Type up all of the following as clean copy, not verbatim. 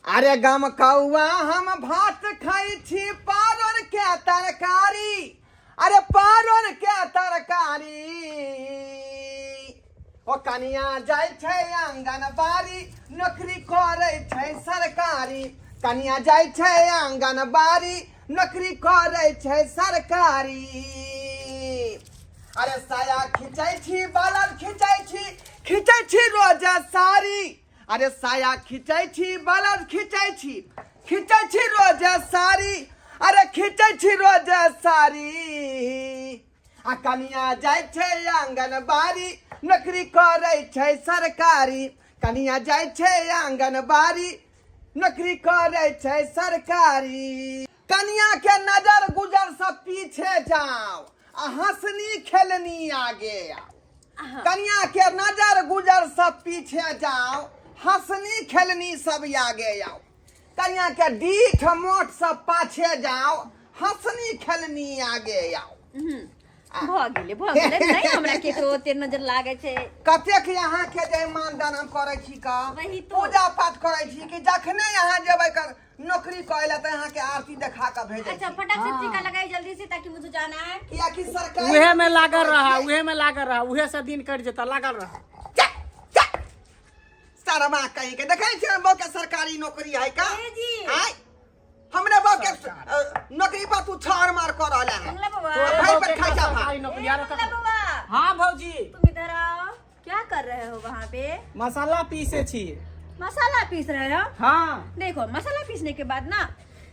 अरे गम कौआ हम भात खाइ छी पारोर के तरकारी, अरे पारोर के तरकारी। ओ कनिया जाइ छै आंगनबाड़ी, नौकरी करै छै सरकारी। कनिया जाइ छै आंगनबाड़ी, नौकरी करै छै सरकारी। अरे साया खिंचै छी, बालर खिंचै छी, खिंचै छी रोज साड़ी। अरे साया खिंचै छी, बालर खिंचै छी, खिंचै छी रोज साड़ी। अरे खिंचै छी रोज साड़ी। आ कनिया जाइ छै आंगनबाड़ी, नौकरी करै छै सरकारी। कनिया जाइ छै आंगनबाड़ी, नौकरी करै छै सरकारी। कनिया के नजर गुजर सब पीछे जाओ, आ हंसनी खेलनी आगे आओ। कनिया के नजर गुजर सब पीछे जाओ, हंसनी खेलनी सब आगे आओ। कनिया के डीठ मोट सब पाछे जाओ, हंसनी खेलनी आगे आओ। भऽ गेलै, भऽ गेलै। नहि, हमरा केकरो ओते नजर लागै छै। कतेक यहाँ के जे मानदान हम करै छी का, वही तो। पूजा पाठ करै छी कि जखने यहाँ जेबै कर नौकरी करे ला, तऽ यहाँ के आरती देखा के भेजै अच्छा छी। फटाक से टीका लगाई जल्दी से, ताकि मुझे जाना है। कियाकि सरकारी उहे में लागल रहा, उहे में लागल रहा, उहे से दिन कटि जेता, लागल रहा। चा, चा। शर्मा कहीं के देखै छियै बहू के सरकारी नौकरी है का? ए जी। आय हमरे बहू के नौकरी पर तू छाड़ मार कर रहला है। मंगला बाबा। तोरे भाई बहू पर के खाइ जा सरकारी नौकरी ए, आरो मंगला ककरो। बाबा। हाँ भौजी। तुम इधर आओ, क्या कर रहे हो वहाँ पे? मसाला पीसे छी। मसाला पीस रहे हो? हाँ। देखो, मसाला पीसने के बाद ना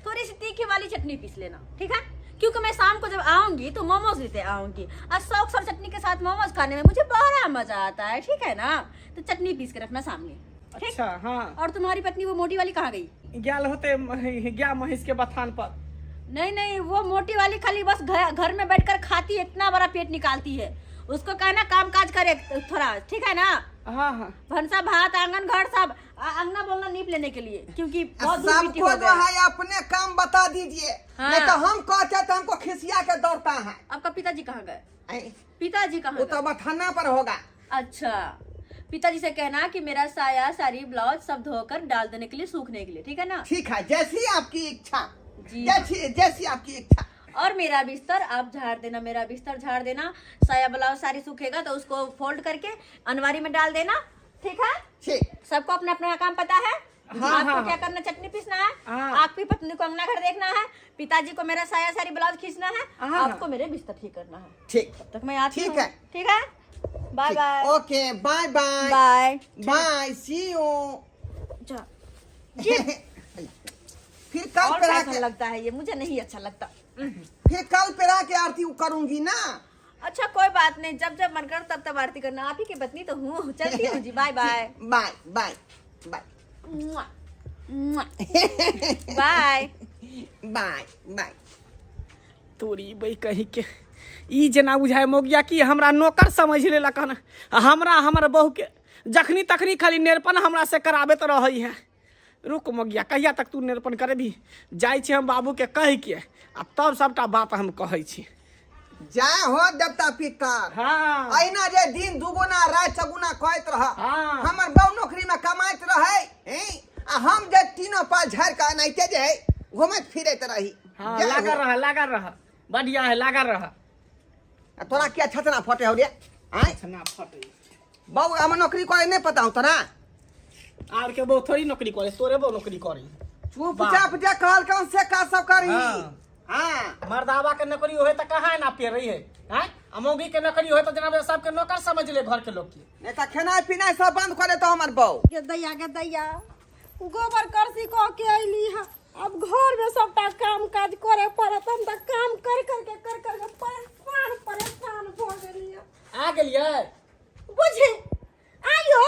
थोड़ी सी तीखी वाली चटनी पीस लेना, ठीक है? क्योंकि मैं शाम को जब आऊंगी तो मोमोज लेते आऊंगी, और सौक और चटनी के साथ मोमोज खाने में मुझे बड़ा मजा आता है, ठीक है ना? तो चटनी पीस के रखना सामने, ठीक? अच्छा हाँ। और तुम्हारी पत्नी वो मोटी वाली कहाँ गई? गेल होते गया महींस के बथान पर। नहीं नहीं, वो मोटी वाली खाली बस घर में बैठकर खाती है, इतना बड़ा पेट निकालती है। उसको कहना काम काज करे थोड़ा, ठीक है ना? हाँ हाँ। भनसा भात आंगन घर सब, अंगना बोलना नीप लेने के लिए, क्योंकि बहुत धूल मिट्टी सबको हो जो गया। है अपने काम बता दीजिए। हाँ। नहीं तो हम कहते तो हमको खिसिया के दौड़ता है। आपका पिताजी कहाँ गए? ऐ, पिताजी कहाँ वो तो गए? बथाना पर होगा। अच्छा, पिताजी से कहना कि मेरा साया साड़ी ब्लाउज सब धोकर डाल देने के लिए, सूखने के लिए, ठीक है ना? ठीक है, जैसी आपकी इच्छा। जी। जैसी जैसी आपकी इच्छा। और मेरा बिस्तर आप झाड़ देना, मेरा बिस्तर झाड़ देना, साया ब्लाउज सारी सूखेगा तो उसको फोल्ड करके अनवारी में डाल देना, ठीक है? ठीक। सबको अपना अपना काम पता है। हाँ, आपको हाँ, क्या करना, चटनी पीसना है। हाँ। आपकी पत्नी को अंगना घर देखना है, पिताजी को मेरा साया सारी ब्लाउज खींचना है, हाँ, आपको मेरे बिस्तर ठीक करना है। ठीक। तब तक मैं आती ठीक हूँ। है। ठीक है, bye bye. Okay, bye bye. Bye bye, see you. जा। फिर कल और पेरा फैशन के लगता है ये, मुझे नहीं अच्छा लगता। फिर कल पेरा के आरती करूंगी ना। अच्छा कोई बात नहीं, जब जब मन कर तब तब आरती करना, आप ही की पत्नी तो हूँ। चलती हूँ जी, bye bye. Bye bye bye. Bye bye bye. तोरी बै कही के ई जेना बुझाय मोगिया कि हमरा नौकर समझ लेलक हन। हमरा हमर बहू के जखनी तखनी खाली नेरपन हमरा से कराबैत रहै है। रुक मोगिया, कहिया तक तू नेरपन करेबी? जाइ छी हम बाबू के कहि के आ तब सबटा बात हम कहै छी। जय हो देवता पितर। हाँ। अहिना जे दिन दुगुना रात चगुना कहैत रह। हाँ। हमर बहू नौकरी में कमाइत रहे, हैं? आ हम जे तीनों पाल झाड़ के एनाहिते जे है घूमैत फिरैत रही। हाँ, जय लागल हो। रह, लागल रह, बढ़िया है, लागल रह। आ तोरा किया छतना फटे हो रे? आँय? छतना फटे। बहू हम नौकरी करे नहीं पता हो तोरा? आर के बहू थोड़ी नौकरी करे, तोरे बहू नौकरी करे। चुपचाप जे कहल कौन से का सब करी। हाँ। हाँ। मर्दावा के नौकरी होए त कहाँ ना पे रही है? आँय? आ मौगी के नौकरी होए त जना सबके नौकर समझ ले घर के लोग के। नहीं त खेनाइ पिनाइ सब बंद करे तो हमर बहू। गे दैया, गे दैया, गोबर करसी कह के अयली हँ, अब घर में सबटा काम काज करे पड़त। हम तऽ काम कर कर के कर कर के परेशान परेशान भऽ गेलियै। आ गेलियै? बुझी आइयो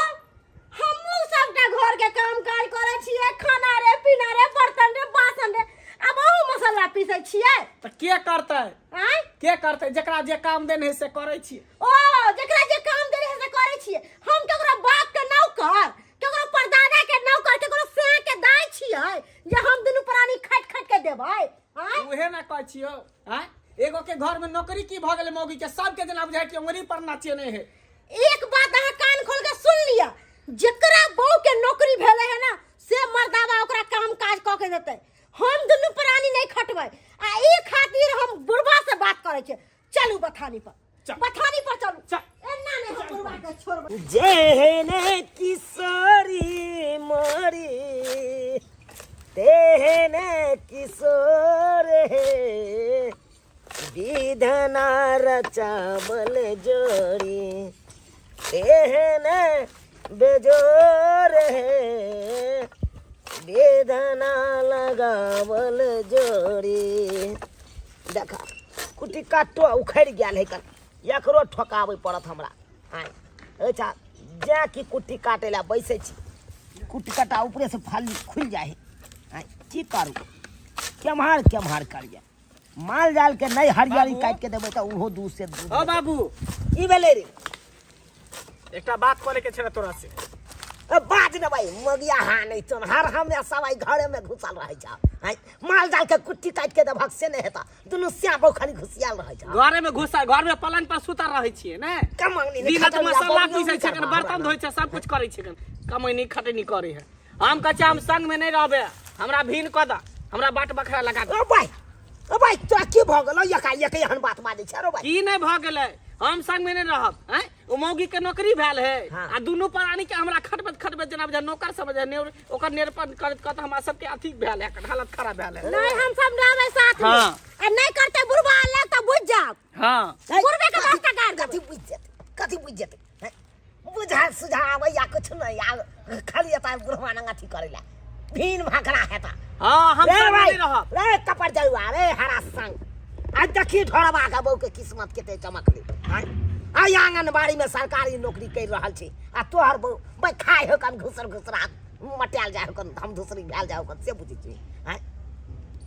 हमहूँ सबटा घर के काम काज करै छियै, खाना रे पीना रे बर्तन रे बासन रे, आब अहूँ मसाला पीसै छियै। तऽ के करतै? आँय? के करतै? जकरा जे काम देने है से करै छियै। ओ जकरा जे काम देने है से करै छियै। हम केकरो बाप के नौकर, केकरो परदादा के नौकर, केकरो साँ के दाय छियै जे हम दुनू प्राणी खट खट के देबै? आँय? उहे ना कहै छियौ। आँय, एगो के घर में नौकरी की भऽ गेलै मौगी के, सबके जेना बुझाइ कि उंगरी पर नचेने है। एक बात अहाँ कान खोल के सुन लिअ, जेकरा बहू के नौकरी भेलै है ना से मर्दावा ओकरा काम देतै। हम दुनू प्राणी नहीं खटबै आ ई खातिर हम बुढ़बा से बात करै छियै। चलू बथानी पर। चल। बथानी पर चलू। चल। एना नहीं हम बुढ़बा के छोड़बै। जेहने किशोरी मोरी तेहने किशोर हे विधना रचावल जोड़ी तेहने बेजोर हे वेदना लगावल जोड़ी। देखा कुटी काटो उखड़ि गेल है कन एकरो ठोकाबै पड़त हमरा। आय अच्छा जा कि कुट्टी काटे ला बैसै छी कुट्टी काटा ऊपरे से फाली खुलि जाइ है। आय की करू केम्हर केम्हर करिए माल जाल के नहीं हरियरी बाबू। काटि के देबै तऽ ओहो दूध से दूध। ओ बाबू की भेलै रे? एकटा बात करे के छले तोरा से। ए, बाज ने भाई मगिया हा नहीं चन हर हमें सवाई घरे में घुसल रहे छ। आय माल जाल के कुट्टी काट के देबहक से नहीं हेता दुनू श्याम खाली घुसियाल रहे छ। घरे में घुसा घर में पलंग पर सुतल रहे छियै ने कमंगनी दिन रात मसाला पीसै छै कन बर्तन धोइ छै सब कुछ करै छै कन कमैनी खटनी करै है। हम कहै छियै हम संग में नहीं रहबे हमरा भीन कऽ दऽ हमरा बाट बखरा लगा दऽ। ओ भाई ओ भाई तोरा की भऽ गेलौ एका एक एहन बात बाजै छै रो भाई? की नहीं भऽ गेलै हम संग में नहीं रहब। हैं ओ मौगी के नौकरी भेल है। हाँ। आ दुनू प्राणी के हमरा खटबैत खटबैत जेना बुझा नौकर समझ नेर ओकर नेरपन करैत करैत हमरा सबके अथी भेल है हालत खराब भेल है। नहीं हम सब रहबै साथ में। हाँ। आ नहीं करते बुढ़बा अलग तऽ बुझ जाब। हाँ। बुढ़बे के रास्ता गाड़ देबै। कथी बुझ जेतै कथी बुझ जेतै? हैं? बुझा सुझा आबै या कुछ नहीं आ खाली एता बुढ़वा नंगा अथी करै ला भीन भाकरा हेता। हाँ हम रे संग में भाई नहीं रहब। रे कपड़ जरुआ रे हरा संग आ देखी ढोरबा के बहू के किस्मत केते चमकले। आँय आइ आंगनबाड़ी में सरकारी नौकरी कर रहल छी आ तोहर बहू भाई खाय हो कन घुसर घुसरा मटायल जाय हो कन धम धुसरी भेल जाय हो कन से बुझै छी। आँय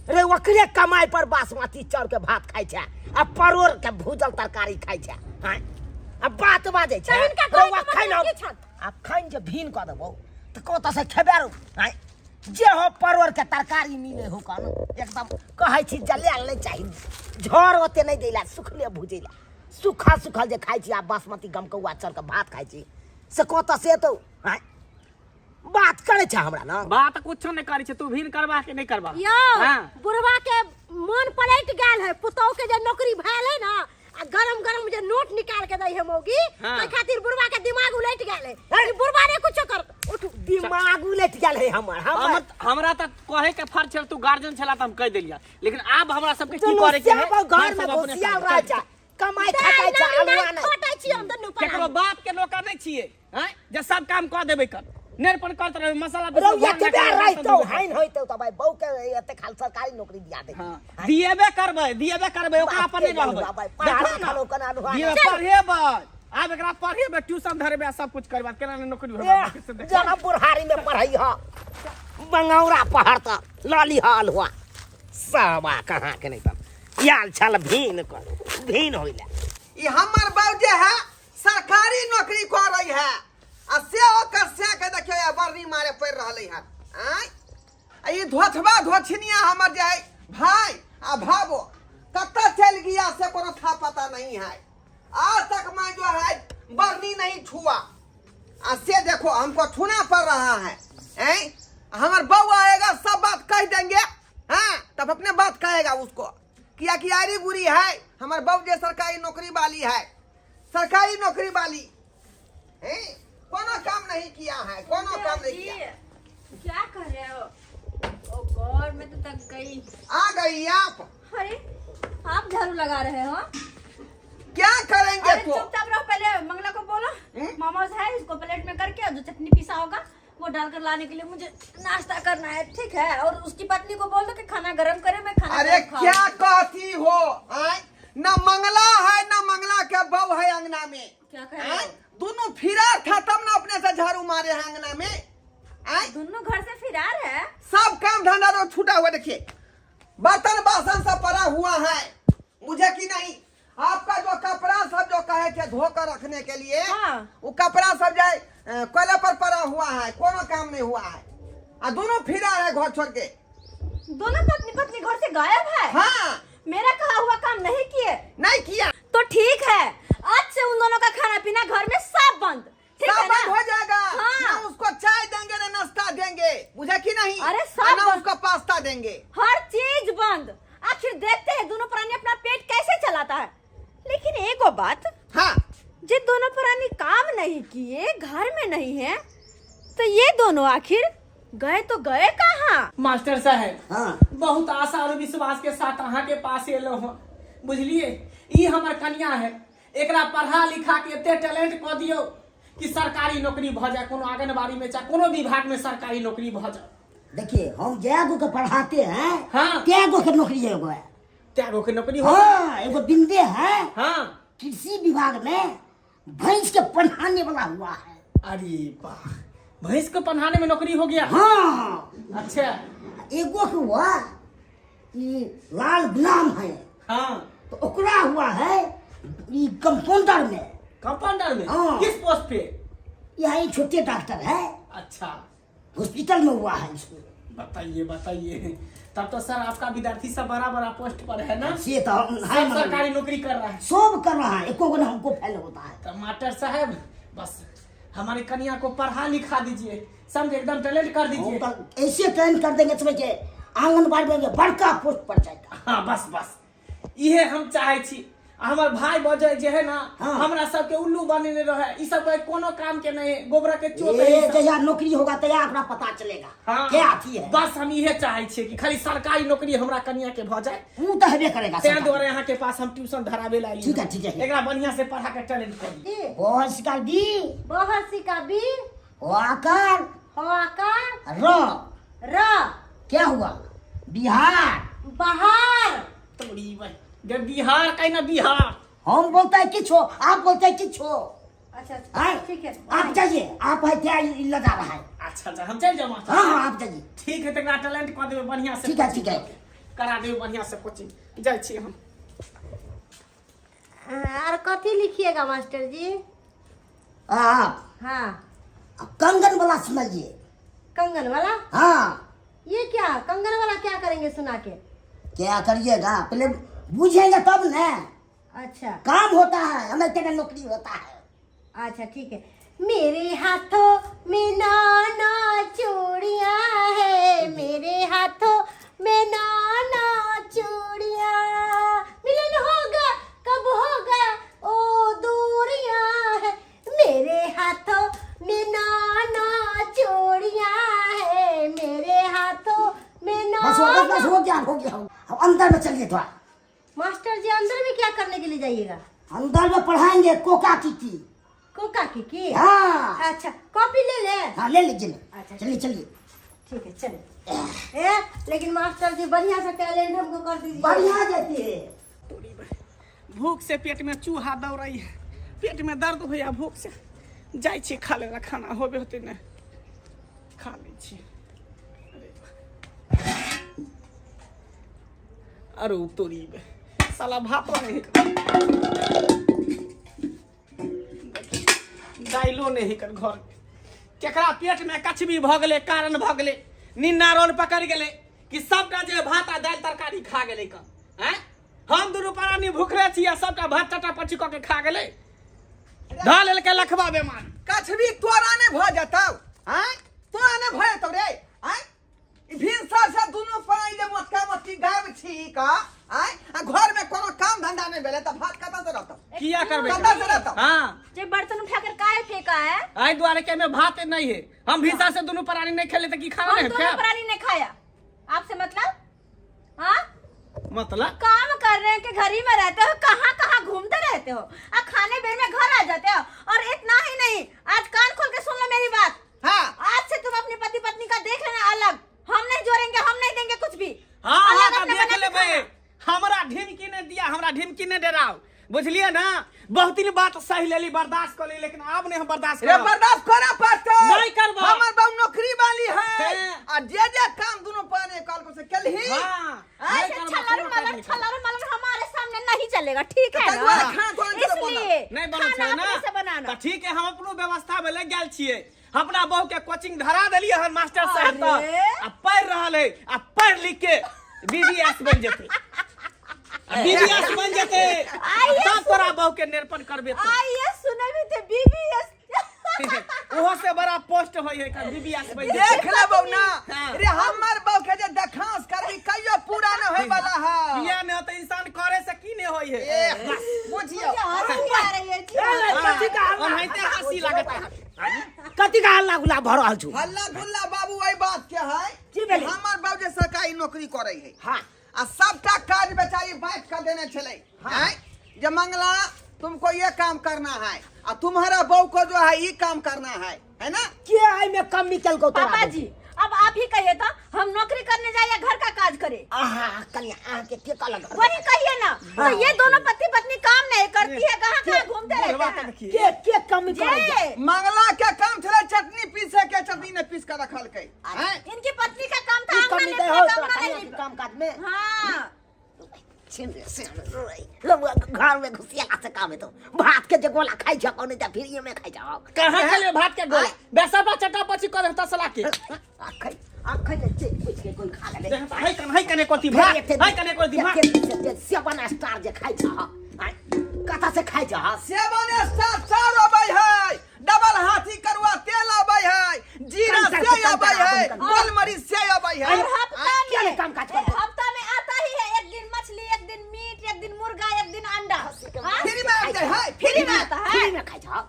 रे ओकरे कमाई पर बासमती चाउर के भात खाइ छै आ परोड़ के भूजल तरकारी खाइ छै। आँय आ बात बाजै छै तऽ हिनका कहै रौआ के खाइ मतलब न की छल? आ खाइन जे भीन कऽ देबौ तऽ कतऽ से खेबे रो। आँय जे हो परोड़ के तरकारी मिले हो कन एकदम कहै छी जलायल नहि चाही झोर ओते नहि दैला सुखले भुजैला सूखल सूखल जे खाइ छी आ बासमती गमकौआ चाउर के भात खाइ छी से कतऽ से एतौ? आँय बात करै छै हमरा न बात कुछो नहीं करै छै तू भीन करबा के नहीं करबा। यौ हाँ। बुढ़वा के मन पलटि गेल है पुतहु के जे नौकरी भेल है ना आ गरम गरम जे नोट निकाल के दै है मौगी। हाँ। ताहि खातिर बुढ़वा के दिमाग उलटि गेल है ई बुढ़वा ने कुछो कर उठू दिमाग उलटि गेल है हमर हमर हमरा तऽ कहे के फर्ज छल तू गार्जियन छला तऽ हम कहि देलियै लेकिन आब हमरा सबके की दुनू करे के है श्याम घर हम में सब अपने घुसियाल साथ रहै छै कमाइ खटाइ छै अलुआ नहि खटै छी हम दुनू केकरो प्राणी। बाप के नौकर नहीं छियै हैं जे सब काम कऽ देबै कर नेरपन करत रहबै मसाला पीसबै, रौया घर के में बेर करबै, रहितौ बर्तन हाइन होइतौ तऽ भाई बहू के एते खाल सरकारी नौकरी दिया दे। हाँ, दिएबे करबै दिएबे करबै ओकरा पर नहीं रहबै। भाई, पढ़ा देखो लिखा ना, लो, कना लुहा दिएबे, ना। पढ़ेबै आब एकरा पढ़ेबै ट्यूशन धरेबै आ सब कुछ करबै केना ने नौकरी होबै से देख। जना बुढ़ारी में पढ़ै ह बंगौरा पढ़ त लली ह अलुआ सबा कहाँ के नहीं तब याल छल भीन कर भीन होइला। ई हमर बाबू जे है सरकारी नौकरी कर रही है आ से ओकर से के देखियो या बर्नी मारे पड़ रहलै है। आँय आ ई धोथबा धोछनिया हमर जे है भाई आ भाबो कतऽ चलि गया से कोनो था पता नहीं है। आज तक मैं जो है बर्नी नहीं छुआ आ से देखो हमको छूना पड़ रहा है। हैं हमार बहू आएगा सब बात कह देंगे। हाँ तब अपने बात कहेगा उसको किया कि आरी बुरी है हमार बहू जे सरकारी नौकरी वाली है सरकारी नौकरी वाली हैं कोनो काम नहीं किया है कोनो काम नहीं किया। क्या कर रहे हो? ओ गॉड मैं तो थक गई। आ गई आप? अरे आप झाड़ू लगा रहे हो? क्या करेंगे अरे तो? चुपचाप रहो पहले मंगला को बोलो हम्म? मोमोज है इसको प्लेट में करके और जो चटनी पिसा होगा वो डालकर लाने के लिए मुझे नाश्ता करना है ठीक है? और उसकी पत्नी को बोल दो कि खाना गरम करे मैं खाना अरे गरम खाऊं। क्या कहती हो? आय न मंगला है न मंगला के बहू है अंगना में। क्या कह रहे हो? आय दोनों फिरार था तब ना अपने से झाड़ू मारे हैं अंगना में। आय दोनों घर से फिरार है सब काम धंधा तो छूटा हुआ देखिए बर्तन बासन सब पड़ा हुआ है मुझे कि नहीं आपका जो कपड़ा सब जो कहे थे धोकर रखने के लिए। हाँ। वो कपड़ा सब जाए कोयला पर पड़ा हुआ है कोनो काम नहीं हुआ है आ दोनों फिरा है घर छोड़ के। दोनों पत्नी पत्नी घर से गायब है? हाँ। मेरा कहा हुआ काम नहीं किए? नहीं किया। तो ठीक है आज से उन दोनों का खाना पीना घर में सब बंद। ठीक सब है ना? बंद हो जाएगा। हाँ। ना उसको चाय देंगे ना नाश्ता देंगे बुझे कि नहीं? अरे सब ना बंद। उसको पास्ता देंगे। हर चीज बंद। आखिर देखते हैं दोनों प्राणी अपना पेट कैसे चलाता है। लेकिन एगो बात, हाँ, जे दोनों प्राणी काम नहीं किए, घर में नहीं है, तो ये दोनों आखिर गए तो गए कहाँ? मास्टर साहब, हाँ। बहुत आशा और विश्वास के साथ अहाँ के पास एलो हूँ, बुझलिए। ई हमर कन्या है, एकरा पढ़ा लिखा के एते टैलेंट कऽ दियौ कि सरकारी नौकरी भऽ जाए, कोनो आंगनबाड़ी में चाहे कोनो विभाग में सरकारी नौकरी भऽ जाए। देखिए, हम जय गो के पढ़ाते हैं, हाँ। कै गो के नौकरी एगो है। त्यागो के नौकरी हो? हाँ, एगो बिंदे है। हाँ। कृषि विभाग में भैंस के पढ़ाने वाला हुआ है। अरे वाह, भैंस को पढ़ाने में नौकरी हो गया? हाँ। अच्छा। एगो के हुआ कि लाल गुलाम है। हाँ। तो ओकरा हुआ है ई कंपाउंडर में। कंपाउंडर में? हाँ। किस पोस्ट पे? यही छोटे डॉक्टर है। अच्छा। हॉस्पिटल में हुआ है इसको। बताइए बताइए, तब तो सर आपका विद्यार्थी सब बड़ा बड़ा पोस्ट पर है ना? से तो हम सब है, सरकारी नौकरी कर रहा है। सब कर रहा है, एको गो ना हमको फेल होता है। तो मास्टर साहब, बस हमारी कन्या को पढ़ा लिखा दीजिए, समझे, एकदम टैलेंट कर दीजिए। हम तो ऐसे ट्रेन कर देंगे, समझे, आंगनबाड़ी में बड़का पोस्ट पर जाएगा। हाँ, बस बस इहे हम चाहे छी। आ हमर भाई बजै जे है ना, हाँ। हमरा सबके उल्लू बनेने रहे, ई सब के कोनो काम के नहीं, गोबरा के चोट है ए, ई सब। जहिया नौकरी होगा तहिया अपना पता चलेगा। हाँ। क्या अथी है। बस हम इहे चाहे छियै कि खाली सरकारी नौकरी हमरा कन्या के भऽ जाए। ऊ तो हेबे करेगा तें सरकारी। दुआरे अहाँ के पास हम ट्यूशन धराबे ला एलियै। ठीक है, ठीक है। एकरा बढ़िया से पढ़ा के टैलेंट कर दी। बस का बी, बहसी का बी, हो आकार, हो आकार, र, र, क्या हुआ? बिहार। बहार। तोरी बहिन जब बिहार कहीं ना बिहार। हम बोलते हैं किछो, आप बोलते हैं किछो। अच्छा अच्छा, हाँ? ठीक है। आप जाइए, आप है क्या लगा रहा है। अच्छा अच्छा, हम चल जाओ मास्टर। हाँ हाँ, आप जाइए। ठीक है, तकरा टैलेंट कऽ देबै बढ़िया से। ठीक है, ठीक है। करा देबै बढ़िया से कोचिंग, जाइ छी हम। और कथी लिखिएगा मास्टर जी? आप? हाँ। अब कंगन वाला सुनाइए। कंगन वाला? हाँ। ये क्या कंगन वाला क्या करेंगे सुना के? क्या करिएगा, पहले बुझेंगे तब ना। अच्छा। काम होता है, हमें तेरा नौकरी होता है। अच्छा ठीक है। मेरे हाथों में नाना चूड़ियां है, मेरे हाथों में नाना चूड़ियां, मिलन होगा कब होगा ओ दूरियां है, मेरे हाथों में नाना चूड़ियां है, मेरे हाथों में बस हो, बस, बस, नाना। हो गया, हो गया, हो गया। अब अंदर में चलिए थोड़ा। मास्टर जी अंदर में क्या करने के लिए जाइएगा? अंदर में पढ़ाएंगे कोका की की। कोका की की? हाँ। अच्छा, कॉपी ले ले। हाँ, ले लीजिए, ले। अच्छा। चलिए चलिए। ठीक है चलिए। ए, लेकिन मास्टर जी बढ़िया से टैलेंट हमको कर दीजिए। बढ़िया जाती है। भूख से पेट में चूहा दौड़ रही है, पेट में दर्द होया भूख से। जाइ छी खा लेला, खाना होबे होते ने खा लै छी। अरे तोरी बे, साला भातो नहीं कर, दाइलो नहीं कर घर। केकरा पेट में कछबी भऽ गेलै, कारण भऽ गेलै, निन्ना रोल पकड़ गेलै कि सबटा जे भात आ दालि तरकारी खा गेलै क आँय। हम दुनू प्राणी भूखले छी आ सबटा भात टटा पची कऽ के खा गेलै, धऽ लेलकै लखबा बेमार। कछबी तोरा नहि भऽ जेतौ? आँय, तोरा नहि भऽ जेतौ रे? आँय, ई भिनसर से दुनू प्राणी जे मोटका मोटकी गायब छी का? आँय, आ घर में कोनो काम धंधा नहि भेलै तऽ भात कतऽ से रहतौ? किया करबै? कतऽ से रहतौ? हाँ। जे बर्तन उठाकर काहे फेंका है? एहि दुआरे के हमें भात नहीं है, हम भिनसर से दुनू प्राणी नहीं खेले तऽ की खाना हम नहीं दोनों खाएब? प्राणी ने खाया, आपसे मतलब? हाँ? मतलब काम कर रहे हैं कि घर ही में रहते हो, कहाँ कहाँ घूमते रहते हो, आ खाने बेर में घर आ जाते हो। और इतना ही नहीं, आज कान खोल के सुन लो मेरी बात। हाँ। आज से तुम अपने पति पत्नी का देख लेना अलग, हम नहीं जोड़ेंगे, हम नहीं देंगे कुछ भी। हाँ, हाँ, अलग तो अपने देख बना के लेबै। खाना। हमरा ढिमकी नहीं दिया, हमरा ढिमकी नहीं डराओ, बुझलिए ना। बहुत दिन बात सही लेली, बर्दाश्त कर ली, लेकिन आब नहीं हम बर्दाश्त रे करब। बर्दाश्त करे पड़तो। नहीं करबो। हमर बाबू नौकरी वाली है। हैं। आ जे जे काम दुनू पाने कल को से केलही। हाँ, ऐसे नहीं करबो, छलर कोनो मलर काम नहीं करबो। छलर मलर हमारे सामने नहीं चलेगा, ठीक है तो ना? दुआरे खाना तोरा नहीं चलो इसलिए नहीं बनल खाना छै ना? अपने से बनाना। तऽ ठीक है, हम अपनो व्यवस्था में लग गेल छियै। अपना बहू के कोचिंग धरा देलियै हन मास्टर साहब तऽ अरे। आ पढ़ि रहल है, आ पढ़ि लिख के बीबीएस बनि जेतै, बीबीएस बनि जेतै, तब तोरा बहू के निरपन करबे तो। आइए सुने भी थे बीबीएस। ओहो से बड़ा पोस्ट होय है बीबीएस बनि जेतै। देख लेबौ ना। हाँ। रे हमर बहू के जे देखांस करबी भऽ रहल छौ हल्ला गुल्ला बाबू एहि बात के है की भेलै? हमर बाबू जे सरकारी नौकरी करै है हाँ आ सबटा काज बेचारी बांट के देने छलै हैं जे मंगला तुमको ये काम करना है आ तुम्हारा बहू को जो है ये काम करना है ना के एहिमे कमी केलकौ तोरा पापा बहू? जी अब आप ही कहिए तो हम नौकरी करने जाए या घर का काज करे आहा कनिया अहाँके के कहलक घर वही कहिए ना तो ये दोनों पति पत्नी काम नहीं करती है कहाँ कहाँ घूमते बुढ़वा रहते के हैं देखिए के के कमी करै जे मंगला के काम छलै चटनी पीसे के चटनी ने पीस के रखलकै हैं इनकी पत्नी का काम था की अंगना कमी लिपना दै हो का तोरा अंगना कनिया नहीं के लिपना। काम काज में हाँ छिन रे, छिन रे, रे। घर में घुसियाला से काम हेतौ भात के जे गोला खाइ छौ नहीं तऽ फ्रीए में खाइ छौ कहाँ खेले भात के गोला बेसर पर चटा पची कर तसला के आखै आखै जे चेक पूछ के कोई खा गेलै है कन है कने कोती भात है कने कोती भात सेवन स्टार जे खाइ छौ कतऽ से खाइ छौ सेवन स्टार चार अबै है डबल हाथी करुआ तेल अबै है जीरा कंकर से के अबै कंकर है आबन कंकर। गोलमरीच से अबै है और हफ्ता किया में नहीं काम काज एक करते? हफ्ता में आता ही है एक दिन मछली एक दिन मीट एक दिन मुर्गा एक दिन अंडा हाँ? फ्री में आबि जाइ है फ्री में आता है फ्री में खाइ छौ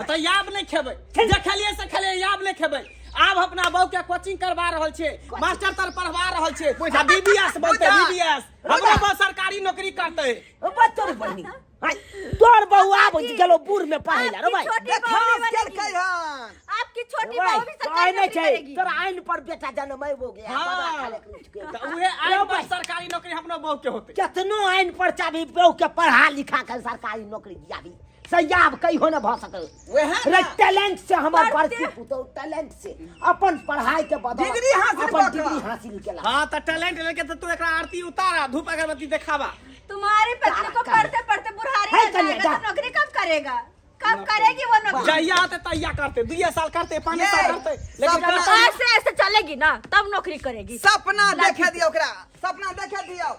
तऽ याब नहि खेबै जे खेलिए से खेलिए याब नहि खेबै आब अपना बहू के कोचिंग करवा रहल छै मास्टर तर पढ़वा रहल छै आ बीबीएस बनतै बुझा। बीबीएस हमरो बहू सरकारी नौकरी करतै ओ बा तोर बहिनी आय, तोर बहू आब गेलो बूढ़ में पढ़ै ला रे आपकी भाई छोटी देखास बहू भी केलकै बनेगी। हन आपकी छोटी भाई बहू भी सरकारी कहै नहि नौकरी छै करेगी तोरा आइन पर बेटा जनमेबो गे हाँ। बड़ा खाले कुछ के। तऽ उहे आइन पर सरकारी नौकरी अपनो बहू के होतै केतनो आइन पर चाभी बहू के पढ़ा लिखा के सरकारी नौकरी दियाबी सयाब कहियो न भऽ सकल वएह रे ने। टैलेंट से हमर पढ़ते- बड़की पुतहु टैलेंट से अपन पढ़ाई के बदौलत डिग्री हासिल अपन कऽ कऽ। डिग्री हासिल केला हाँ तऽ टैलेंट लेके तऽ तू एकरा आरती उतार आ धूप अगरबत्ती देखावा तुम्हारी पत्नी को तारा पढ़ते पढ़ते बुढ़ारी है आ कन्या, जाएगा जा। तो नौकरी कब करेगा कब करेगी वो नौकरी जहिया होते तहिया करते दुइये साल करते पाँच ये, साल करते लेकिन सपना- करते ऐसे ऐसे चलेगी ना तब नौकरी करेगी सपना देखे दियौ ओकरा सपना देखे दियौ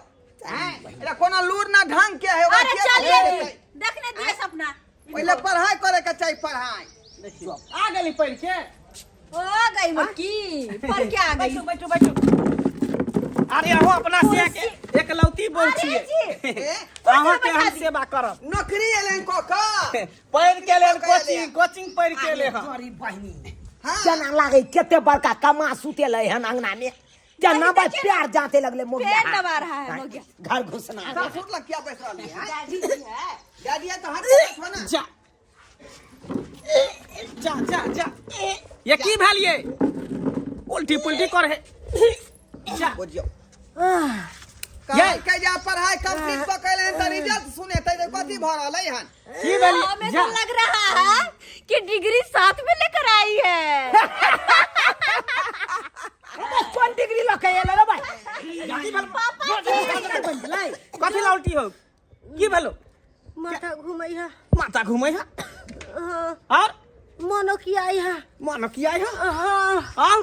हैं एकरा कोनो लूर ना ढंग के है ओकरा अरे के चलिए देखे देतै? देखने दिए सपना पहिले पढ़ाई करे के चाही पढ़ाई देखियो आ गेली पढ़ के ओ गई मुटकी पर क्या आ गई बैठू बैठू बैठू अरे अहो अपना से के एकलौती बोल अरे छियै जी ए, अहाँ के हम बैठा दी। सेवा करब नौकरी एलन कऽ कऽ पढ़ के लेल कऽ के कोचिंग एलै। कोचिंग पढ़ के ले हँ तोरी बहिनी हाँ। केना लागे कते बड़का कमा सुतेलै हन अंगना में केना बा देखिए ना, प्यार जाते लगले मोगिया पैर दबा रहा है मोगिया। घर घुसना ससुर लग किया बैठ रहली है दादी जी है दादी है तो हाथ से ना जा जा जा जा ये की भेल ये उल्टी पुल्टी कर है जा बुझियो कहल के जा पढ़ाई कंप्लीट कऽ के एलै हन तऽ रिजल्ट सुनेतै तऽ कथी भऽ रहलै हन की भेल हमें जा तो लग रहा है कि डिग्री साथ में लेकर आई है अबे कोन डिग्री लऽ के एलै रे भाई की भेल पापा जी बनि कथी ला उल्टी हो की भेलो माथा घुमै है माथा घूमै है हाँ, और मन ओकियाई है मन किया है हाँ और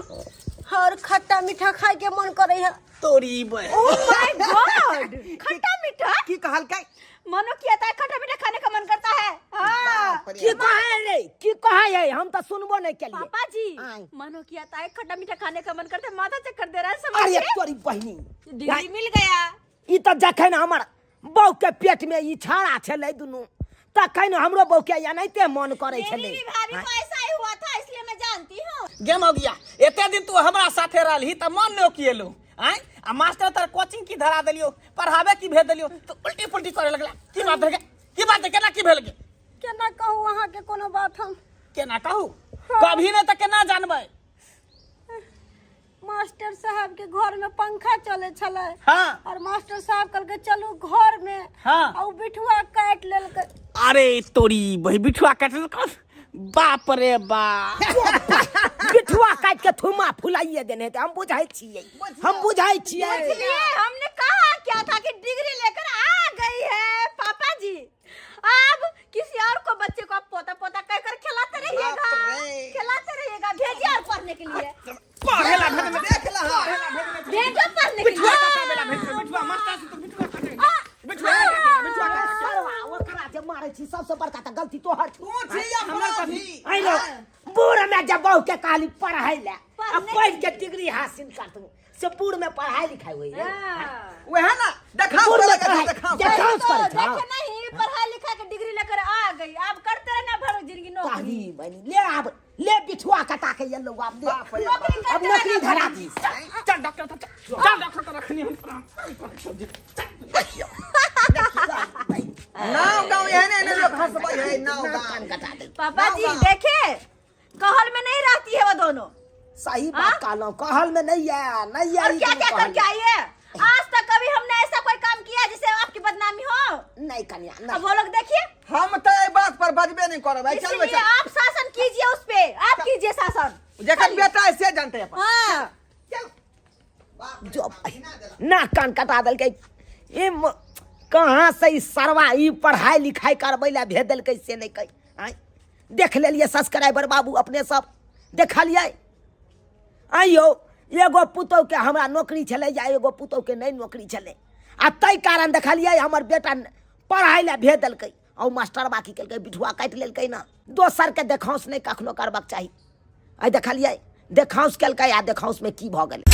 और खट्टा मीठा खाए के मन करे है तोरी बे ओ my God खट्टा मीठा की कहलकै मनो किया था खट्टा मीठा खाने का मन करता है हाँ बाप रे की कहै रे की कहै है हम तऽ सुनबो नहि केलियै पापा जी आय। मनो किया था खट्टा मीठा खाने का मन करता है माथा चक्कर दे रहा है अरे समझ तोरी बहिनी डिग्री मिल गया ई तऽ जखन हमर बहू के पेट में ई छाड़ा छलै दुनू तखन हमरो बहू के एनाहिते मन करै मेरी छलै भी भाभी को ऐसा ही हुआ था इसलिए मैं जानती हूँ गेम हो गया एते दिन तू हमरा साथे रहलही त मन ने ओकिएलू आय आ मास्टर तर कोचिंग की धरा देलियो पढ़ावे की भेज देलियो तो उल्टी पुल्टी करे लगला की बात है की बात है केना की भेल गे केना कहू अहाँके कोनो बात हम केना कहू कभी ने त केना जानबै मास्टर साहब के घर में पंखा चले छलै हाँ। और मास्टर साहब कहलकै चलू घर में हाँ। आ उ बिठुआ काटि लेलकै अरे तोरी बही बिठुआ काटल बाप रे बाप बिठुआ काटि के थुमा फुलाइए देने हेतै हम बुझै छियै हम बुझै छियै इसलिए हमने कहा क्या था कि डिग्री लेकर आ गई है पापा जी अब किसी और को बच्चे को आप पोता पोता कहकर खिलाते रहिएगा बाप रे। खिलाते रहिएगा भेजिए और पढ़ने के लिए पढ़े ला भेज देख लहा भेजो पढ़ने के बिठुआ लिए काटा बेला भेज बिठुआ मास्टर से तो बिठुआ काटे बिठुआ काटे बिठुआ काटे सरवा ओकरा जे मारै छी सबसे बड़का तऽ गलती तोहर छौ तू छी हमरा अपना कथी? छी आइ लो बूढ़ में जब बहू के कहली पढ़ाई ले आ पढ़ने पढ़ के डिग्री हासिल कर तू से बूढ़ में पढ़ाई लिखाई होई रे हाँ। वएह ना देखा बूढ़ में लगा पढ़ाई देखा देखाउस तो करै छौ देखे नहीं पढ़ाई लिखा के डिग्री लेकर आ गई अब करते रहना भर जिंदगी नौकरी तारी बनी ले आब ले बिठुआ कटा के ये लोग अब ले बाप रे बाप। अब नौकरी धरा दी चल डॉक्टर चल चल डॉक्टर तो रखनी हम प्राण। देखियो नाव गाँव एहने एहने लोग हंसबै है नाव गाँव कान कटा दे पापा जी देखे कहल में नहीं रहती है वो दोनों सही हाँ? बात कहलहुँ कहल में नहीं है नहीं है और क्या क्या करके आई है आज तक कभी हमने ऐसा कोई काम किया जिससे आपकी बदनामी हो नहीं कन्या अब नहीं वो लोग देखिए हम तऽ एहि बात पर बजबे नहीं करब आइ चल इसलिए बच्चा आप शासन कीजिए उस पे आप कीजिए शासन जखन बेटा है से जानते अपन हाँ चल बाप रे जो बाप, घिना देलक। ना कान कटा देलकै ई कहाँ से ई सरवा ई पढ़ाई लिखाई करबै लए भेज देलकै से नहि कहि आँय देख लेलियै सब्सक्राइबर बाबू अपने सब देखलियै आँय यौ एगो पुतहुके हमरा नौकरी छलै या एगो पुतहुके नहि नौकरी छलै आ ताहि कारण देखलियै हमर बेटा पढ़ाइ लए भेज देलकै आ ओ मास्टरबा की केलकै बिठुआ काटि लेलकै ने दोसरके देखाउँस नहि कखनो करबाक चाही आइ देखलियै देखाउँस केलकै आ देखाउँसमे की भऽ गेलै।